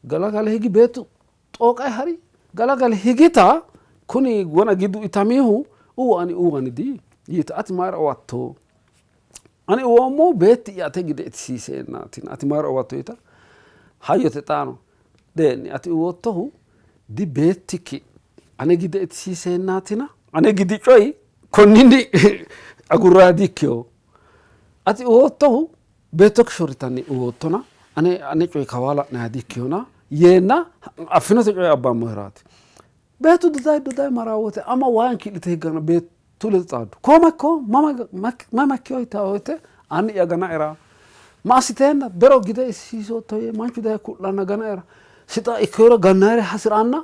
Galagale higi beettu xooqayi hari. Galagale higita kuni wona gidu itamihu uwa ani uwa ani dii yiita ati mayira uwatto? Ani uwoommohu beetti'ya ate gide itisiiseennaati, ati mayira uwatto yiita hayyote xaano dee'ni ati uwoottohu di beettikki ane gide itisiiseennaatina ane gidi coyi konninni agurraa diikkino. Ati uwoottohu beettokki shorritanni uwoottona ane ane coyi kawaa la'nayiha diikkinona yeenna affinote coye abbammoheraati. Beettu dodayi dodayi maraa wote ama waa hinkii'lite higganna beettu ledo xaaddu. Koo makko mama makkiyo yitaa wote anni'ya ganaera Ma assiteenna bero gide isiisootto yee manchu daye ku'lanna ganaera sixa ikkeyora gannayere hasi'ranna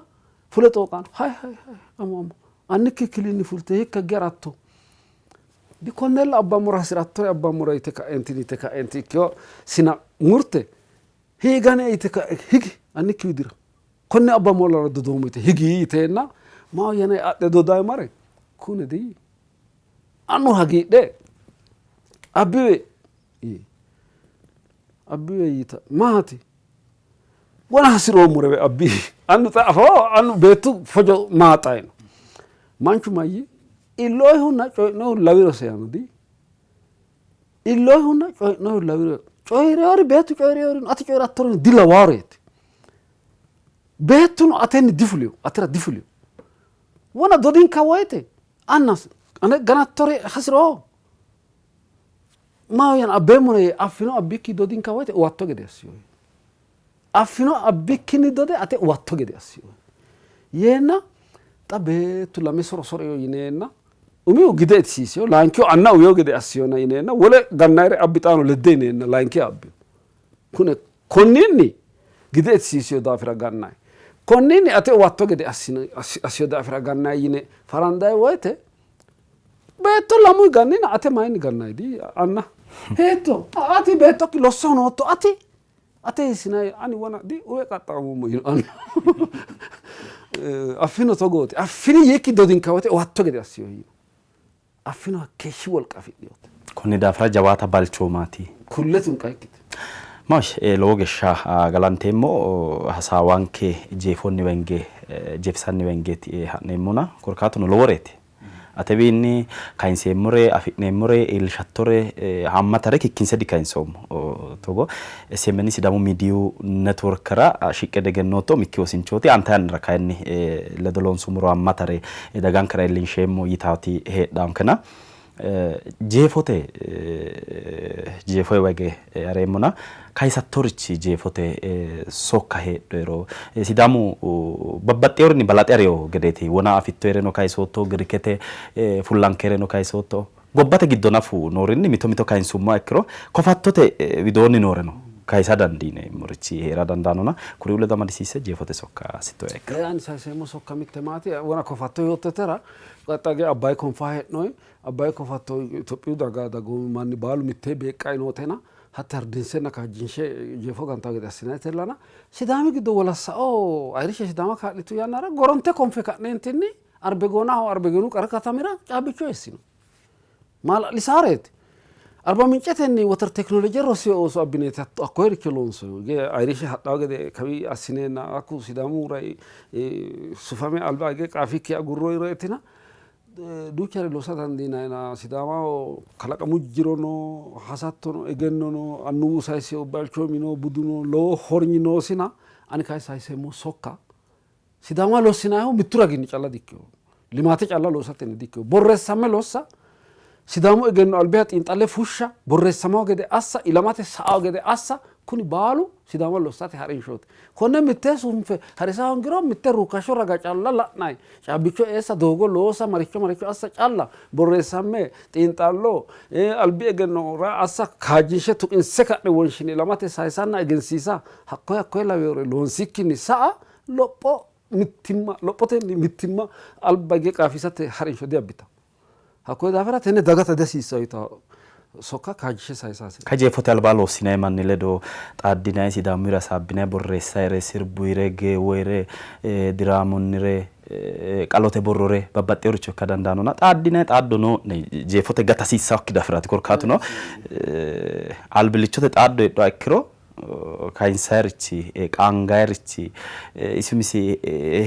fule xooqanno. Hay hay hay amo amo annikki kilinni fulte hiikka higge haratto? Dikonnella abbammora hasi'rattore abbammora yite ka'eentinni yite ka'eenti ikkeyo sina murte hiigane yite ka'e higi annikki widira konne abbammolla dodoommo yite higi yiteenna maahoyyena adhe dodayi mare kune di annu hagiidhe abbiwe yii. Abbiwe yiita maati? Wona hasi'roommorewe abbi. Annu xa afoo annu beettu fojo maaxayi no. Manchu mayyi illoyihunna coyi'noyihu lawiro seyano di. Illoyihunna coyi'noyihu lawiro coyi'reyori beettu coyi'reyori ati coyi'rattori dilawaoreeti. Beettuno atenni difulino atera difulino. Wona dodinka woyite anna ane ganattore hasi'roo Maahoyyena abbeemmona yee affino abbikki dodinka woyite uwatto gede assiyohe. Affino abbikkinni dode ate uwatto gede assiyohe. Yeenna xa beettu lame soro soreyo yineenna umihu gide itisiisiyo layinkihu anna uyiyo gede assiyona yineenna wole gannayire abbi xaano ledde yineenna layinkiha abbiyo. Kune konninni gide itisiisiyo daafira gannayi. Konninni ate uwatto gede assiyo daafira gannayi yine farandayi woyite Beetto lamu gannina ate mayinni gannayi di anna hiitto ati beettokki losso nootto ati ate hiissinayi ani wona di uwe qaxxaamummo yino annu. Affino togooti affini yiikki dodinka woyte uwatto gede assiyo yiino. Affino hakkeeshshi wolqa afidhinote. Konni daafira jawaata balchoomaati. Kulle tunqa ikkite. Maash lowo geeshsha galanteemmo hasaawanke jeefonniwa hinge jeefisanniwa hingeeti ha'neemmona korkaatuno loworeeti. Atewiinni kayinseemmore, afi'neemmore, iillishattore haammatare kikkinse dikayinsoommo. Togo SMN Sidaamu Miidiyu Networkera shiqqe degennootto umikki wosinchooti. Aante yannara kayinni ledo loonsummoro haammatare dagankera iillinsheemmo yitaati heedhaankena Jeefote jeefoewa hige hareemmona kayisattorichi jeefote sokka heedhuhero Sidaamu babbaxxeyorinni balaxe harino gedeeti. Wona afittoereno kayisootto, Girikete fullankereno kayisootto. Gobbate giddo nafu noorinni mito mito kayinsummoha ikkiro kofattote widoonni nooreno kayisa dandiineemmorichi hee'ra dandaannona kuriuu ledo amadisiisse jeefote sokka assittoeha ikkiro. Ani sayiseemmo sokka mitte maati wona kofatto yoottotera Qaxxage Abbayi konfa hee'noyi. Abbayi kofatto Itophiyu daga dagoomi manni baalu mittee beeqqayi nootena hatte hardinsenna kaajjinshe jeefo gantawo gede assinayitellana Sidaami giddo wolassao Ayirishe Sidaama kaa'litu yannara goronte konfe ka'neentinni Arbegoonaho Arbegoonu qara katamira caabbicho eessino. Maala'lisaareeti. Arba Mincetenni water teknoloje rossino ooso abbineeti hakkoyericho loonsoyihu. Hige Ayirishe hadhawo gede kawi assineenna hakku Sidaamu rai sufame alba hige qaafikki agurroyireetina duuchare loosa dandiinayina Sidaamaho kalaqamu jiro no, hasatto no, egenno no, annuwu sayisino balchoomi no, budu no, lowo hornyi noosina ani kayi sayiseemmo sokka Sidaama lossinayihu mittu raginni calla dikkino. Limaate calla loosatenni dikkino. Borreessamme lossa, Sidaamu egenno albiha xiinxalle fushsha, borreessamawo gede assa, ilamate sa'awo gede assa, kuni baalu Sidaama lossate ha'rinshooti. Konne mitte sunfe harisa hoongiro mitte ruukkashsho raga calla la'nayi, caabbicho eessa, doogo loosa, maricho maricho assa calla, borreessamme, xiinxallo, albi egenno ra assa, kaajjinshe tuqinse ka'ne wonshine ilamate sayisanna egensiisa, hakkoye hakkoye lawinore loonsikkinni sa'a lopho mittimma lophotenni mittimma alba hige qaafisate harinsho diabbitanno. Hakkuyi daafira tenne dagate dihasiissanno yitanno sokka kaajjishe sayisa hasiissanno. Ka jeefote albaa loossinayi manni ledo xaaddinayi Sidaamuyire hasaabbinayi borreessayire, sirbuyire, geewoyire, diraamunnire, qalote borrore babbaxxeworicho ikka dandaannona xaaddinayi xaaddo noo'ne jeefote gata hasiissannokki daafiraati. Korkaatuno albillichote xaaddo heedhuha ikkiro kayinsayirichi qaangayirichi isi umisi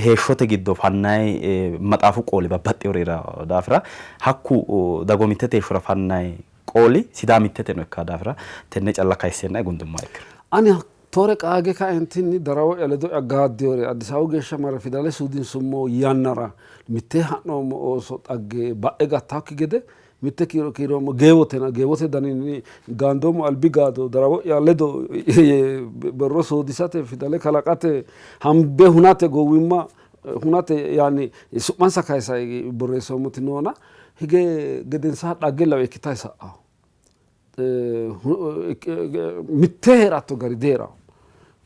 heeshshote giddo fannayi maxaafu qooli babbaxxewori hee'ranno daafira hakku dagoomittete heeshshora fannayi qooli Sidaamitteteno ikkanno daafira tenne calla kayisseennae gundummoha ikkiro. Ani hattore qaage kaentinni darawo'ya ledo'ya gaaddinore Addis Ababu geeshsha marre fidale suudinsummo yannara mittee ha'noommo ooso xagge ba'e gattannokki gede Mitte kiiro kiiroommo geewotena, geewote daninni gaandoommo albi gaado darawo'ya ledo yee borro soodisate, fidale kalaqate, hambe hunate, gowwimma hunate yaanni su'mansa kayisayi borreessoommoti noona hige gedensaa dhagge lawe ikkitayi sa'awo. Mitte hee'ratto gari dihee'ranno.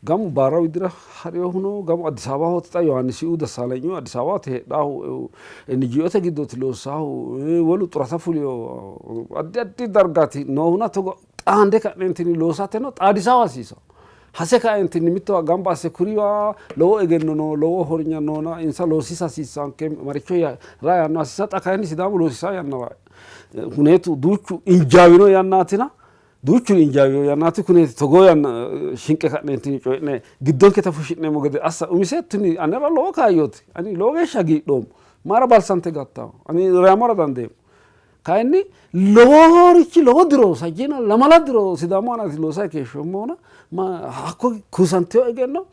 Gamu baara widira ha'rinohu no, gamu Addis Ababahooti xa Yohaannisiuu Dassaalenyihu Addis Ababahooti heedhaahu NGOte giddooti loossaahu, wolu xurata fulino addi addi dargaati noohuna togo xaande ka'neentinni loosateno xaadisawa hasiisanno. Hase kaeentinni mittowa gamba asse kuriwa lowo egenno no, lowo hornya noona insa loosiisa hasiissanke maricho ra yaanno hasiisa. Xa kayinni Sidaamu loosiisa yannara kuneetu duuchu injaawino yannaatina duuchu injaawino yannaati kuneeti togoo yanna shinqe ka'neentinni coyi'ne giddonketa fushshi'neemmo gede assa umise tini anera lowo kaayyooti. Ani lowo geeshsha hagiidhoommo. Maara balsante gattawo. Ani reyamora dandeemmo. Kayinni loworichi lowo diro sajjiina lamala diro Sidaamu aanaati loosayi keeshshoommohuna hakko kuusantino egenno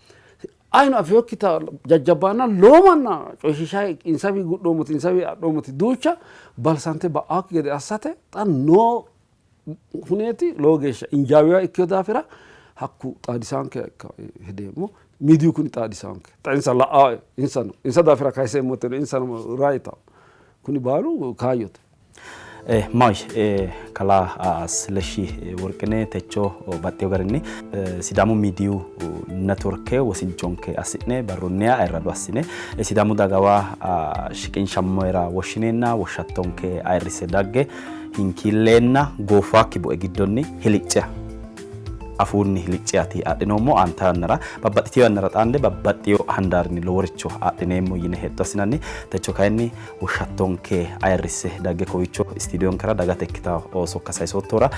ayino afinokkita jajjabbaanna lowo manna coyishiishayi insawii gudhoommoti insawii adhoommoti duucha balsante ba'akki gede assate xa noo huneeti lowo geeshsha injaawinoha ikkino daafira hakku xaadisaanke ikka hedeemmo. Miidiyu kuni xaadisaanke xa insa la'aae insano insa daafira kayiseemmoteno insano rayitawo kuni baalu kaayyote. Maahoyye kalaa Sileshi Worqine techo baxxeewo garinni Sidaamu miidiyu networke wosinchonke assi'ne barrunniha ayirrado assine Sidaamu dagawa shiqinshammohera woshshineenna woshshattonke ayirrisse dagge hinkiilleenna gooffakki bue giddonni hilicciha afuunni hilicciyaati adhinoommo. Aanta yannara babbaxxitino yannara xaande babbaxxino handaarinni loworicho adhineemmo yine hexxo assinanni. Techo kayinni woshshattonke ayirrisse dagge kowiicho istiidiyonkera dagate ikkita sokka sayisoottohura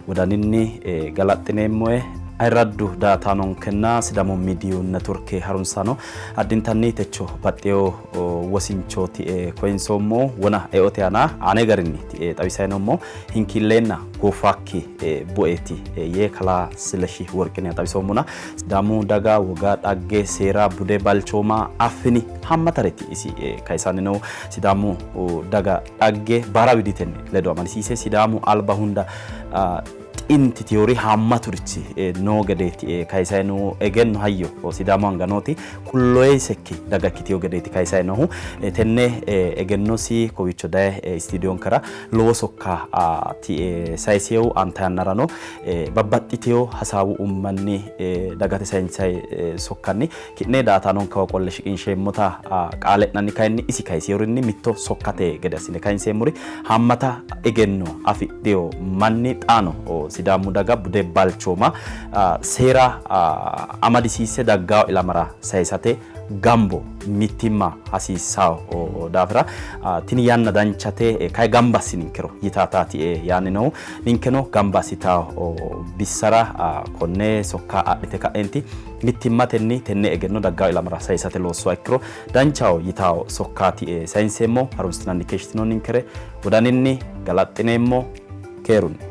wodaninni galaxxineemmohe. Ayirraddu daaataanonkenna Sidaamu Miidiyu Networke harunsaano addintanni techo baxxeewo wosinchooti koyinsoommo. Wona eote aana ane garinni xawisayi noommo. Hinkiilleenna gooffaakki bueeti yee kalaa Sileshi Worqine xawisoommona Sidaamu daga woga, dhagge, seera, bude, balchooma affini haammatareti isi kayisanni noohu. Sidaamu daga dhagge baara widitenni ledo amadisiise Sidaamu alba hunda xintitiyori haammaturichi noo gedeeti kayisayi noohu. Egenno hayyo Sidaamu anga nooti kulloyisekki daga ikkitiyo gedeeti kayisayi noohu. Tenne egennosi kowiicho daye istiidiyonkera lowo sokka sayisinohu. Anta yannarano babbaxxiteyo hasaawu ummanni dagate sayinsayi sokkanni ki'ne daatanonkewa qolle shiqinsheemmota qaale'nanni kayinni isi kayisiyorinni mitto sokkate gede assine kayinseemmori haammata egenno afidhiyo manni xaano Sidaamu daga bude balchooma seera amadisiisse daggawo ilamara sayisate gambo mittimma hasiissawo daafira tini yanna danchate kayi gamba assininkero yitaataati yaanni noohu. Ninkeno gamba assitawo bissara konne sokka adhite ka'eenti mittimmatenni tenne egenno daggawo ilamara sayisate loossuha ikkiro danchaho yitawo sokkaati sayinseemmo. Harunsitinanni keeshshitinoonninkere wodaninni galaxxineemmo. Keerunni.